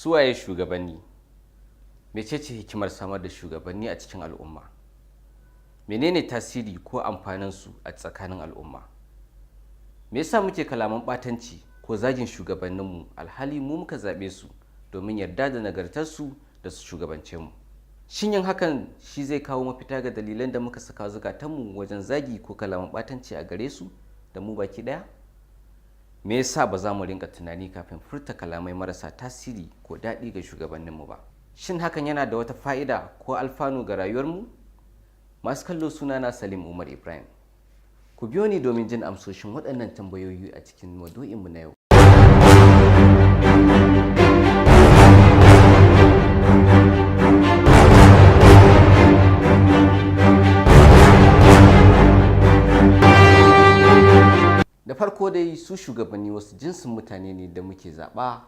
Suwaye shugabanni? Mecece hikimar samar da shugabanni a cikin al'umma? Menene tasiri ko amfaninsu a tsakanin al'umma? Me yasa muke kalaman ɓatanci ko zagin shugabanninmu, alhali mu muka zaɓe su domin yarda da nagartarsu da su shugabance mu? Shin yin hakan shi zai kawo mafita ga dalilan da muka saka zukatanmu wajen zagi ko kalaman ɓatanci a gare su da mu baki ɗaya? Me yasa ba za mu rinka tunani kafin furta kalamai marasa tasiri ko daɗi ga shugabanninmu ba? Shin hakan yana da wata fa'ida ko alfanu ga rayuwarmu? Masu kallo, sunana Salim Umar Ibrahim. Ku biyo ni domin jin amsoshin waɗannan tambayoyi a cikin maudu'inmu na yau. Da farko dai, su shugabanni wasu jinsin mutane ne da muke zaɓa,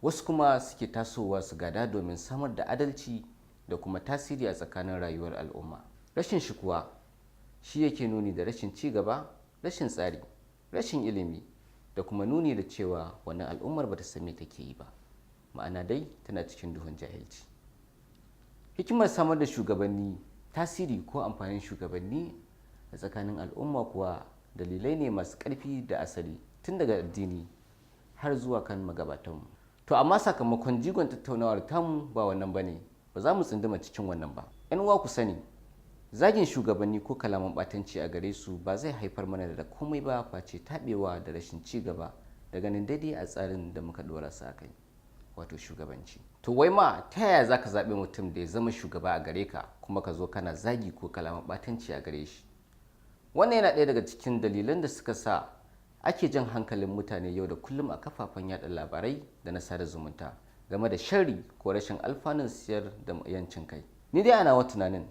wasu kuma suke tasowa su gada, domin samar da adalci da kuma tasiri a tsakanin rayuwar al'umma. Rashin shi kuwa shi yake nuni da rashin ci gaba, rashin tsari, rashin ilimi, da kuma nuni da cewa wannan al'ummar bata san me take yi ba, ma'ana dai tana cikin duhun jahilci. Hikimar samar da shugabanni, tasiri ko amfanin shugabanni a tsakanin al'umma kuwa dalilai ne masu ƙarfi da asali tun daga addini har zuwa kan magabatanmu. To amma sakamakon jigon tattaunawar tamu ba wannan ba ne, ba za mu tsunduma cikin wannan ba. 'Yan uwa, ku sani, zagin shugabanni ko kalaman ɓatanci a gare su ba zai haifar mana da komai ba face taɓewa da rashin ci gaba da ganin daidai a tsarin da muka ɗora su a kai, wato shugabanci. To wai ma ta yaya za ka zaɓi mutum da ya zama shugaba a gare ka, kuma ka zo kana zagi ko kalaman ɓatanci a gare shi? Wannan yana ɗaya daga cikin dalilan da suka sa ake jan hankalin mutane yau da kullum a kafafen yada labarai da na sada zumunta game da sharri ko rashin alfanun siyar da yancin kai. Ni dai a nawa tunanin,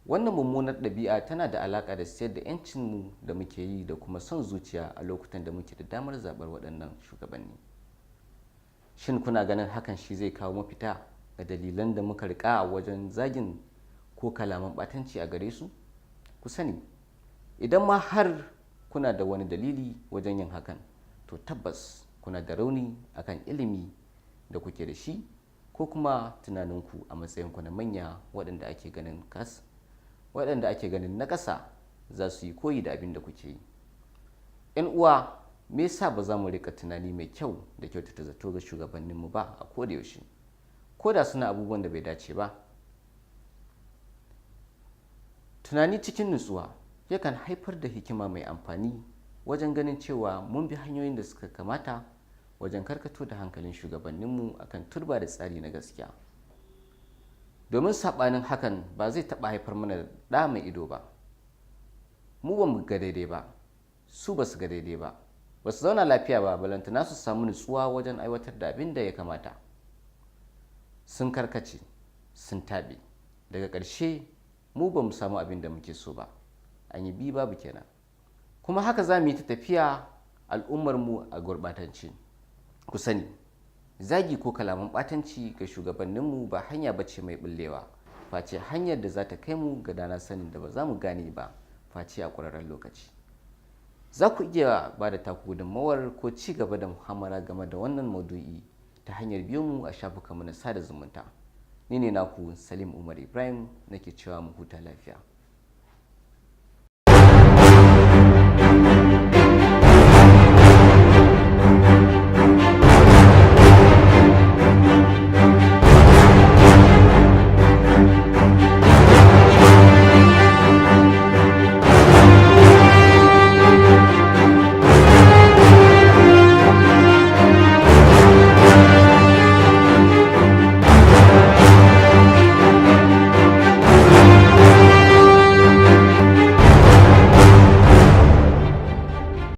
wannan mummunar ɗabi'a tana da alaƙa da siyar da 'yancinmu da muke yi da kuma son zuciya a lokutan da muke da damar zaɓar waɗannan shugabanni. Shin kuna ganin hakan shi zai kawo mafita ga dalilan da muka riƙa wajen zagin ko kalaman ɓatanci a gare su? Ku sani, idan ma har kuna da wani dalili wajen yin hakan, to tabbas kuna da rauni akan ilimi da kuke da shi ko kuma tunaninku a matsayinku na manya waɗanda ake ganin na ƙasa za su yi koyi da abin da kuke yi. 'Yan uwa, me yasa ba za mu rika tunani mai kyau da kyautata zato ga shugabanninmu ba a koda yaushe, ko da suna abubuwan da bai dace ba? Tunani cikin nutsuwa yakan haifar da hikima mai amfani wajen ganin cewa mun bi hanyoyin da suka kamata wajen karkato da hankalin shugabanninmu akan turba da tsari na gaskiya, domin saɓanin hakan ba zai taɓa haifar mana da ɗa mai ido ba. Mu ba mu ga daidai ba, su ba su ga daidai ba, ba su zauna lafiya ba, balantana su samu nutsuwa wajen aiwatar da abin da ya kamata. Sun karkace, sun taɓe, daga ƙarshe mu ba mu samu abin da muke so ba. An yi bi babu kenan. Kuma haka za mu yi ta tafiya, al'ummarmu a gurɓatance. Ku sani, zagi ko kalaman ɓatanci ga shugabanninmu ba hanya ba ce mai ɓullewa, face hanyar da za ta kai mu ga dana sanin da ba za mu gane ba face a ƙurarren lokaci. Za ku iya ba da taku gudunmawar ko ci gaba da muhammara game da wannan maudu'i ta hanyar biyo mu a shafukanmu na sada zumunta. Ni ne naku Salim Umar Ibrahim, nake cewa mu huta lafiya.